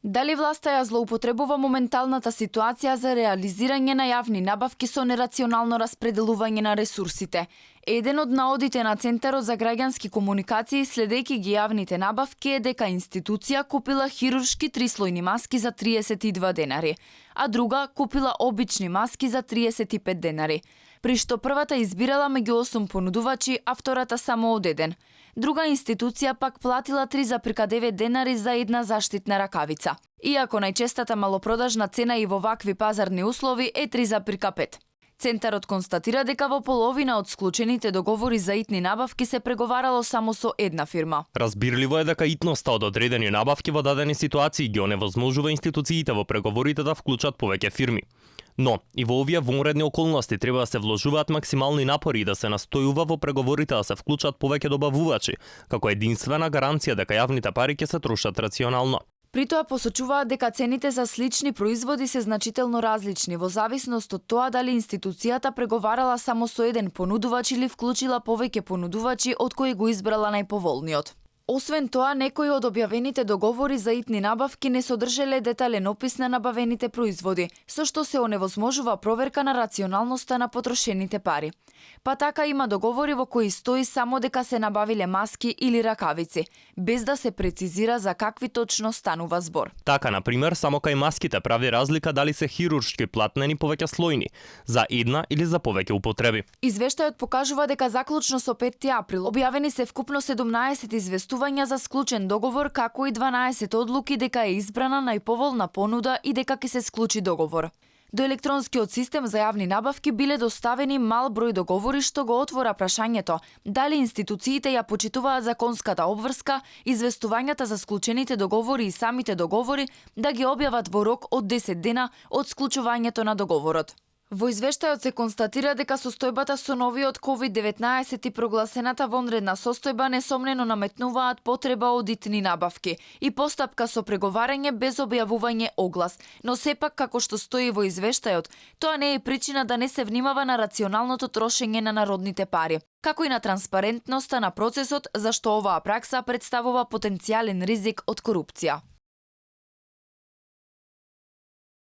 Дали власта ја злоупотребува моменталната ситуација за реализирање на јавни набавки со нерационално распределување на ресурсите? Еден од наодите на Центарот за граѓански комуникации следејќи ги јавните набавки е дека институција купила хируршки трислојни маски за 32 денари, а друга купила обични маски за 35 денари, при што првата избирала меѓу 8 понудувачи, а втората само од еден. Друга институција пак платила 3,9 денари за една заштитна ракавица. Иако најчестата малопродажна цена и во вакви пазарни услови е 3,5. Центарот констатира дека во половина од склучените договори за итни набавки се преговарало само со една фирма. Разбирливо е дека итноста од одредени набавки во дадени ситуации ги оневозможува институциите во преговорите да вклучат повеќе фирми. Но и во овие вонредни околности треба да се вложуваат максимални напори и да се настојува во преговорите да се вклучат повеќе добавувачи, како единствена гаранција дека јавните пари ќе се трошат рационално. При тоа посочуваат дека цените за слични производи се значително различни во зависност од тоа дали институцијата преговарала само со еден понудувач или вклучила повеќе понудувачи од кои го избрала најповолниот. Освен тоа, некои од објавените договори за итни набавки не содржеле детален опис на набавените производи, со што се оневозможува проверка на рационалноста на потрошените пари. Па така има договори во кои стои само дека се набавиле маски или ракавици, без да се прецизира за какви точно станува збор. Така, например, само кај маските прави разлика дали се хируршки платнени повеќе слојни, за една или за повеќе употреби. Извештајот покажува дека заклучно со 5 април објавени се вкупно 17 известувања за склучен договор, како и 12 одлуки дека е избрана најповолна понуда и дека ќе се склучи договор. До електронскиот систем за јавни набавки биле доставени мал број договори, што го отвора прашањето дали институциите ја почитуваат законската обврска, известувањата за склучените договори и самите договори да ги објават во рок од 10 дена од склучувањето на договорот. Во извештајот се констатира дека состојбата со новиот COVID-19 и прогласената вонредна состојба несомнено наметнуваат потреба од итни набавки и постапка со преговарање без објавување оглас, но сепак како што стои во извештајот, тоа не е причина да не се внимава на рационалното трошење на народните пари, како и на транспарентноста на процесот, зашто оваа пракса представува потенцијален ризик од корупција.